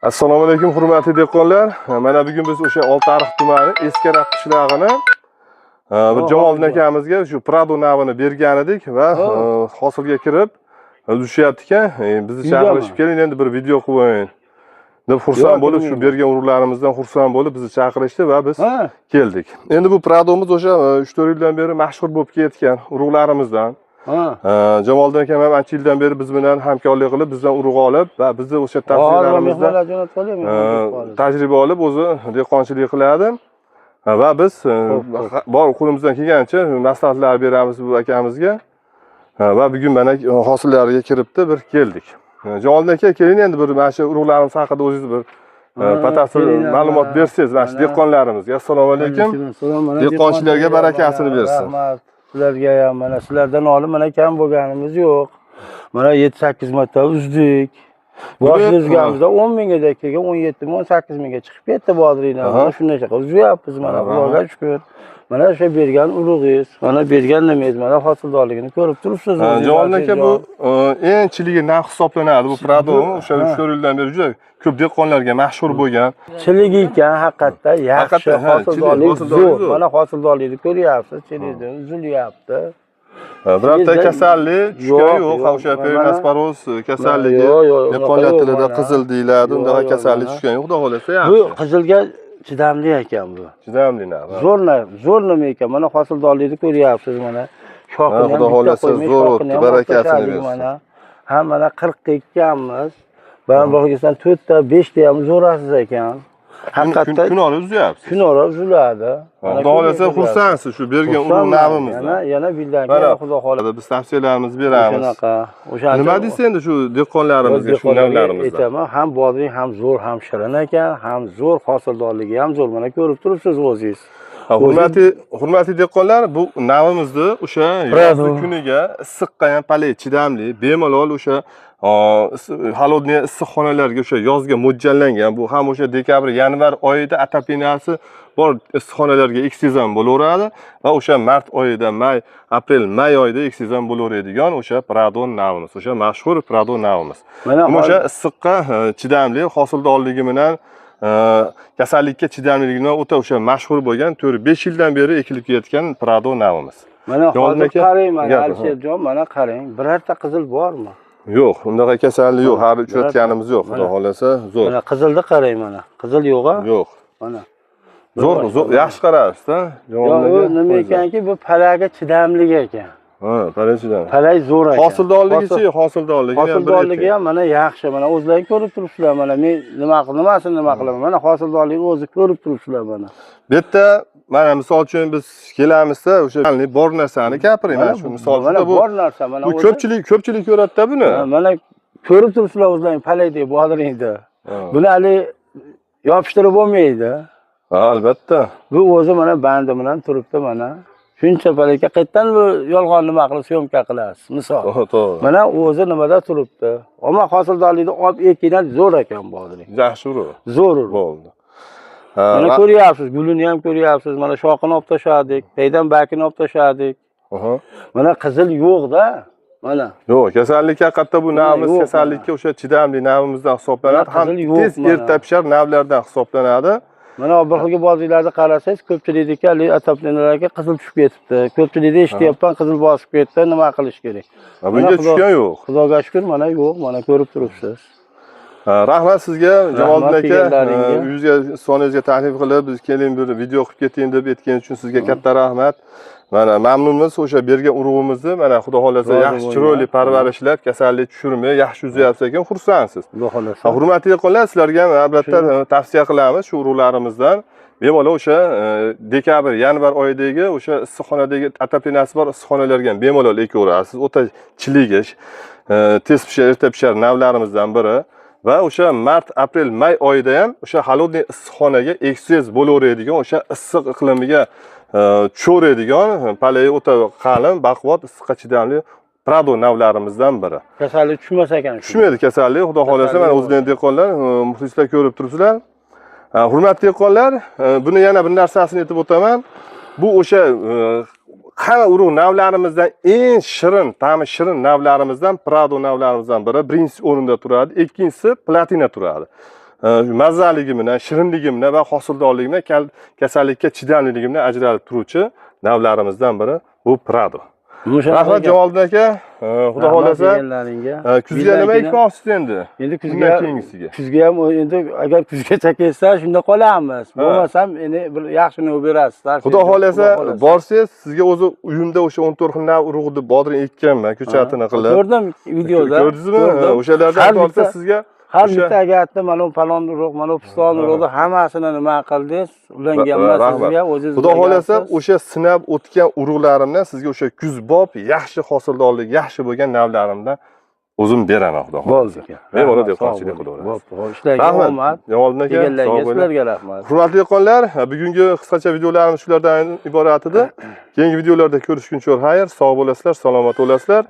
Assalomu alaykum, hurmatli dehqonlar. Mana bugun biz o'sha Oltiariq tumani Eskaraq qishlog'ini bir Jamoliddin akamizga shu Prado navini bergan edik va hosilga kirib uzishyapti ekan. Bizni Uydami? chaqirishib, keling, endi bir video qilib qo'ying deb xursand Yo'q, bo'lib, shu bilmayman. bergan urug'larimizdan xursand bo'lib bizni chaqirishdi va biz Ha, keldik. Endi bu Pradomiz o'sha 3-4 yildan beri mashhur bo'lib ketgan urug'larimizdan. Jamoliddin akam ham ancha yildan beri biz bilan hamkorlik qilib, bizdan urug' olib va bizni o'sha tavsiyalarimizda mehmonlar jo'natib qoling, mehmon kelib qoldi. Tajriba olib, o'zi dehqonchilik qiladi va biz Xo'p, bor qo'limizdan kelgancha maslahatlar beramiz bu akamizga. Va bugun mana hosillariga kiribdi, bir keldik. Jamoliddin aka, keling, endi bir mana shu urug'larimiz haqida o'zingiz bir Ha, batafsil kelinglar, ma'lumot mana. bersangiz mana shu Mana. dehqonlarimizga. Assalomu alaykum. Alaykum assalom. Mana Dehqonchilarga dehqonchilarga barakasini mana bersin. Rahmat sizlarga ham, mana sizlardan olib mana kam bo'lganimiz yo'q. Mana 7-8 marta uzdik. Boshida uzganimizda 10 mingga kelgan, 17 ming, 18 mingga chiqib ketdi bodringlar. Mana shunday qilib uzyapmiz mana, Xudoga shukur. Mana o'sha bergan urug'ingiz, mana bergan nimangiz, mana hosildorligini ko'rib turibsiz o'zingiz, Jamoliddin aka, bu Alisherjon. eng chiligi narx hisoblanadi bu Prado, o'sha 3-4 yildan beri juda ko'p dehqonlarga mashhur bo'lgan. Chiligi ekan, haqiqatda yaxshi, Haqiqatda, ha, hosildorlik chilik, hosildorlik zo'r. zo'r. Mana hosildorlikni ko'ryapsiz, chilikni uzilyapti. Birorta Sizda- kasallik tushgani Yo'q, yo'q, yo'q, o'sha mana- perinasporoz kasalligi, Yo'q, yo'q, unaqa dehqonlar yo'q, tilida mana. qizil deyiladi, Yo'q, undaqa yo'q, kasallik mana. tushgani yo'q, xudo xohlasa Bu yaxshi. qizilga chidamli ekan bu. Chidamli narx. Zo'r, zo'r nima ekan. Mana hosildorlikni ko'ryapsiz mana. Shoxini Ha, ham xudo bitta xohlasa qo'ymay, zo'r shoxini o'tdi, ham barakasini olib tashladik bersin. Mana. Ha, mana 40 ga ekkanmiz. Mana bu 4 ta, 5 ta ham zo'rasiz ekan. Haqiqatda Kun olib uzyapsiz. Kun ora uziladi. Mana Xudo xohlasa ko'ryapsiz. xursandsiz shu bergan urug' Xursandman. navimizdan. Yana bildan Mana keyin xudo xohlasa. biz tavsiyalarimizni beramiz. Shunaqa. O'shaning Nima deysiz endi shu dehqonlarimizga, shu navlarimizdan? Aytaman, ham bodring ham zo'r, ham shirin ekan, ham zo'r, hosildorligi ham zo'r. Mana ko'rib turibsiz o'zingiz. Ha, hurmatli dehqonlar, bu navimizni o'sha Prado. yozgi kuniga issiqqa ham palay chidamli, bemalol o'sha холодный issiqxonalarga o'sha yozga mo'ljallangan. Bu ham o'sha dekabr, yanvar oyida отопления si bor issiqxonalarga eksangiz ham bo'laveradi va o'sha mart oyida, may, aprel, may oyida eksangiz ham bo'laveradigan o'sha Prado navimiz, o'sha mashhur Prado navimiz. Mana Bu o'sha issiqqa chidamli, hosildorligi bilan, kasallikka chidamliligi bilan o'ta o'sha mashhur bo'lgan, 4-5 yildan beri ekilib kelayotgan Prado navimiz. Mana Jamoliddin hozir aka, qarang, mana gapir, ha. Alisherjon, mana qarang, birorta qizil bormi? Yo'q, undaqa kasallik yo'q, hali uchratganimiz yo'q, xudo Mana. xohlasa zo'r. Mana qizilni qarang mana. Qizil yo'q a? Yo'q. Mana. Zo'r, zo'r, yaxshi qarabsiz-da. Yo'q, Jamoliddin u aka. nima ekanki, bu palaga chidamli ekan. Ha, palak chidamli. Palak zo'r ekan. Hosildorligichi, hosildorligi ham bir Hosildorligi ayting. ham mana yaxshi. Mana o'zlaring ko'rib turibsizlar mana. Men nima nimasini nima qilaman? Mana hosildorligini o'zi ko'rib turibsizlar mana. Bu yerda mana misol uchun biz kelamizda o'sha bor narsani gapiring, mana shu misol uchun mana bu bor narsa mana bu o'zi. ko'pchilik ko'radida buni. Ha, mana ko'rib turibsizlar o'zlaring palakdek bodringni. Ha. Buni hali yopishtirib bo'lmaydi. Ha, albatta. Bu o'zi mana bandi bilan turibdi mana. Shuncha palakka qayerdan bu yolg'on nima qilib съёмка qilasiz misol. To'g'ri, to'g'ri. Mana o'zi nimada turibdi. Ammo hosildorlikni olib ekinglar, zo'r ekan bodring. Yaxshi urug'. Zo'r urug'. Bo'ldi. Ha, Mana ko'ryapsiz, gulini ham ko'ryapsiz. Mana shoxini olib tashladik, paydan bakini olib tashladik. Mana qizil yo'q-da. Mana. Yo'q, kasallikka haqiqatda bu navimiz yo'q, kasallikka o'sha chidamli navimizdan hisoblanadi. Mana Ham qizil yo'q, tez mana. erta pishar navlardan hisoblanadi. Mana bir xilgi bodringlarni qarasangiz, ko'pchilikniki haligi отопления larga qizil tushib ketibdi. Ko'pchilikda eshityapman, qizil bosib ketdi, nima qilish kerak? Ha, bunga Mana tushgan yo'q. Xudoga shukur, mana yo'q, mana ko'rib turibsiz. Ha, rahmat sizga, Jamoliddin aka, kelganlaringga. Uyingizga, soningizga taklif qilib, biz keling, bir video qilib keting deb aytgan uchun sizga katta rahmat. Mana mamnunmiz o'sha bergan urug'imizni, mana xudo xohlasa Rozi yaxshi bo'linglar. chiroyli parvarishlab, kasallik tushirmay, yaxshi uzyapsiz ekan, xursandsiz. Xudo xohlasa. Ha, hurmatli dehqonlar, sizlarga ham albatta tavsiya qilamiz shu urug'larimizdan. Bemalol o'sha dekabr, yanvar oyidagi o'sha issiqxonadagi отопления si bor issiqxonalarga ham bemalol ekaverasiz. O'ta chiligi, tez pishar, erta pishar navlarimizdan biri va o'sha mart, aprel, may oyida ham o'sha холодный issiqxonaga eksangiz bo'laveradigan, o'sha issiq iqlimiga tushaveradigan, palagi o'ta qalin, baquvvat, issiqqa chidamli Prado navlarimizdan biri. Kasallik tushmas ekan shu. Tushmaydi kasallik, xudo xohlasa, Kasallik mana yo'q. o'zlaring dehqonlar, muxlislar ko'rib turibsizlar. Hurmatli dehqonlar, buni yana bir narsasini aytib o'taman. Bu o'sha hamma urug' navlarimizdan eng shirin, ta'mi shirin navlarimizdan, Prado navlarimizdan biri birinchi o'rinda turadi, ikkinchisi Platina turadi. Mazaligi bilan, shirinligi bilan va hosildorligi bilan, kasallikka chidamliligi bilan ajralib turuvchi navlarimizdan biri bu Prado. Rahmat, Jamoliddin aka. Xudo xohlasa, kuzga nima ekmoqchisiz endi? Endi Bundan kuzga keyingisiga. Kuzga ham endi agar kuzgacha kelsa, shunda qolamiz. Bo'lmasam endi bir yaxshini olib berasiz. Xudo xohlasa, borsangiz, sizga o'zi uyimda o'sha 14 xil nav urug'ni bodring ekkanman, ko'chatini qilib. Ko'rdim videoda. Ko'rdingizmi? Ko'rdim. O'shalardan Har tortsa bitta- sizga Har o'sha- bitta agatni mana bu falon urug', mana bu piston urug'ni hammasini nima qildingiz? Ulanganman Rahmat. sizga, o'zingiz Xudo xohlasa, bilagansiz. o'sha sinab o'tgan urug'larimdan sizga o'sha kuz bob, yaxshi hosildorlik, yaxshi bo'lgan navlarimdan o'zim beraman, xudo xohlasa. Bo'ldi. Bemalol Rahmat, dehqonchilik sog' bo'ling. qilaverasiz. Bo'pti, xo'p, ishlarga Rahmat. omad. Jamoliddin aka, sog' Deganlarga bo'ling. sizlarga rahmat. Hurmatli dehqonlar, bugungi qisqacha videolarimiz shulardan iborat edi. Keyingi videolarda ko'rishguncha xayr, sog' bo'lasizlar, salomat bo'lasizlar.